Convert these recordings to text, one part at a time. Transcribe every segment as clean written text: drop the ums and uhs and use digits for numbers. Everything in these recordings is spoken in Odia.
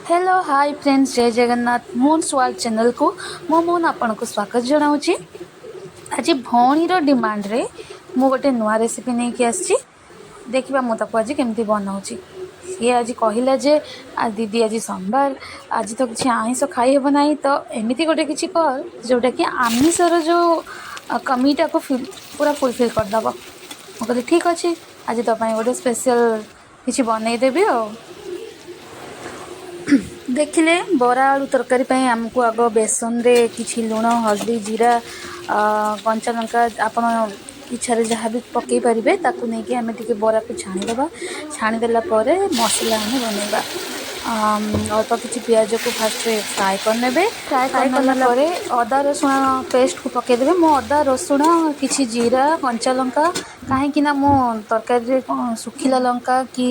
ହ୍ୟାଲୋ ହାଇ ଫ୍ରେଣ୍ଡସ୍, ଜୟ ଜଗନ୍ନାଥ। ମୁନ୍ସ ୱାର୍ଲଡ ଚ୍ୟାନେଲକୁ ମୁଁ ମୁନ୍ ଆପଣଙ୍କୁ ସ୍ୱାଗତ ଜଣାଉଛି। ଆଜି ଭଉଣୀର ଡିମାଣ୍ଡରେ ମୁଁ ଗୋଟେ ନୂଆ ରେସିପି ନେଇକି ଆସିଛି। ଦେଖିବା ମୁଁ ତାକୁ ଆଜି କେମିତି ବନାଉଛି। ସିଏ ଆଜି କହିଲା ଯେ ଦିଦି, ଆଜି ସୋମବାର, ଆଜି ତ କିଛି ଆଇଁଷ ଖାଇହେବ ନାହିଁ, ତ ଏମିତି ଗୋଟେ କିଛି କର ଯେଉଁଟାକି ଆମିଷର ଯେଉଁ କମିଟାକୁ ପୁରା ଫୁଲଫିଲ୍ କରିଦେବ। ମୁଁ କହିଲି, ଠିକ୍ ଅଛି, ଆଜି ତୋ ପାଇଁ ଗୋଟେ ସ୍ପେଶିଆଲ୍ କିଛି ବନେଇଦେବି। ଆଉ ଦେଖିଲେ, ବରା ଆଳୁ ତରକାରୀ ପାଇଁ ଆମକୁ ଆଗ ବେସନରେ କିଛି ଲୁଣ, ହଳଦୀ, ଜିରା, କଞ୍ଚା ଲଙ୍କା, ଆପଣ ଇଚ୍ଛାରେ ଯାହା ବି ପକାଇ ପାରିବେ, ତାକୁ ନେଇକି ଆମେ ଟିକେ ବରାକୁ ଛାଣିଦେବା। ଛାଣିଦେଲା ପରେ ମସଲା ଆମେ ବନେଇବା। ଅଳ୍ପ କିଛି ପିଆଜକୁ ଫାଷ୍ଟରେ ଫ୍ରାଏ କରିନେବେ। ଫ୍ରାଏ କରିନେଲା ପରେ ଅଦା ରସୁଣ ପେଷ୍ଟକୁ ପକାଇଦେବେ। ମୁଁ ଅଦା, ରସୁଣ, କିଛି ଜିରା, କଞ୍ଚା ଲଙ୍କା, କାହିଁକି ନା ମୁଁ ତରକାରୀରେ ଶୁଖିଲା ଲଙ୍କା କି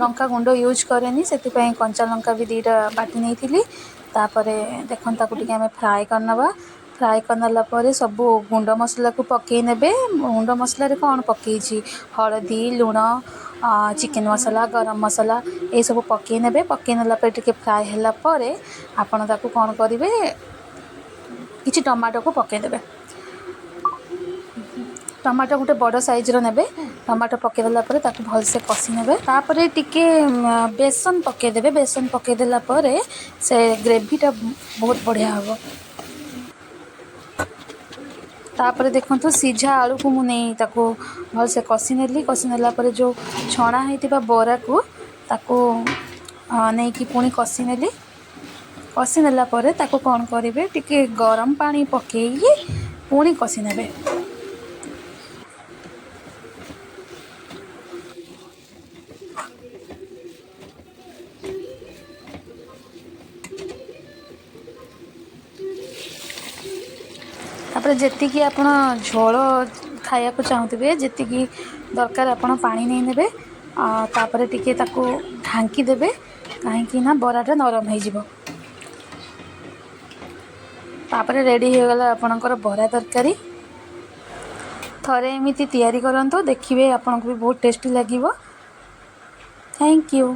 ଲଙ୍କା ଗୁଣ୍ଡ ୟୁଜ୍ କରେନି, ସେଥିପାଇଁ କଞ୍ଚା ଲଙ୍କା ବି ଦୁଇଟା ବାଟି ନେଇଥିଲି। ତାପରେ ଦେଖନ୍ତୁ, ତାକୁ ଟିକେ ଆମେ ଫ୍ରାଏ କରିନେବା। ଫ୍ରାଏ କରିନେଲା ପରେ ସବୁ ଗୁଣ୍ଡ ମସଲାକୁ ପକାଇ ନେବେ। ଗୁଣ୍ଡ ମସଲାରେ କ'ଣ ପକାଇଛି? ହଳଦୀ, ଲୁଣ, ଚିକେନ୍ ମସଲା, ଗରମ ମସଲା, ଏସବୁ ପକାଇ ନେବେ। ପକାଇ ନେଲା ପରେ ଟିକେ ଫ୍ରାଏ ହେଲା ପରେ ଆପଣ ତାକୁ କ'ଣ କରିବେ? କିଛି ଟମାଟୋକୁ ପକାଇଦେବେ। ଟମାଟୋ ଗୋଟେ ବଡ଼ ସାଇଜ୍ର ନେବେ। ଟମାଟୋ ପକାଇଦେଲା ପରେ ତାକୁ ଭଲସେ କଷି ନେବେ। ତାପରେ ଟିକେ ବେସନ ପକାଇଦେବେ। ବେସନ ପକାଇଦେଲା ପରେ ସେ ଗ୍ରେଭିଟା ବହୁତ ବଢ଼ିଆ ହେବ। ତାପରେ ଦେଖନ୍ତୁ, ସିଝା ଆଳୁକୁ ମୁଁ ନେଇ ତାକୁ ଭଲସେ କଷି ନେଲି। କଷି ନେଲା ପରେ ଯେଉଁ ଛଣା ହେଇଥିବା ବରାକୁ ତାକୁ ନେଇକି ପୁଣି କଷି ନେଲି। କଷି ନେଲା ପରେ ତାକୁ କ'ଣ କରିବେ? ଟିକେ ଗରମ ପାଣି ପକାଇକି ପୁଣି କଷି ନେବେ। ତାପରେ ଯେତିକି ଆପଣ ଝୋଳ ଖାଇବାକୁ ଚାହୁଁଥିବେ, ଯେତିକି ଦରକାର, ଆପଣ ପାଣି ନେଇ ନେବେ। ତାପରେ ଟିକେ ତାକୁ ଢାଙ୍କି ଦେବେ, କାହିଁକି ନା ବରାଟା ନରମ ହେଇଯିବ। ତାପରେ ରେଡ଼ି ହେଇଗଲା ଆପଣଙ୍କର ବରା ତରକାରୀ। ଥରେ ଏମିତି ତିଆରି କରନ୍ତୁ, ଦେଖିବେ ଆପଣଙ୍କୁ ବି ବହୁତ ଟେଷ୍ଟି ଲାଗିବ। Thank you.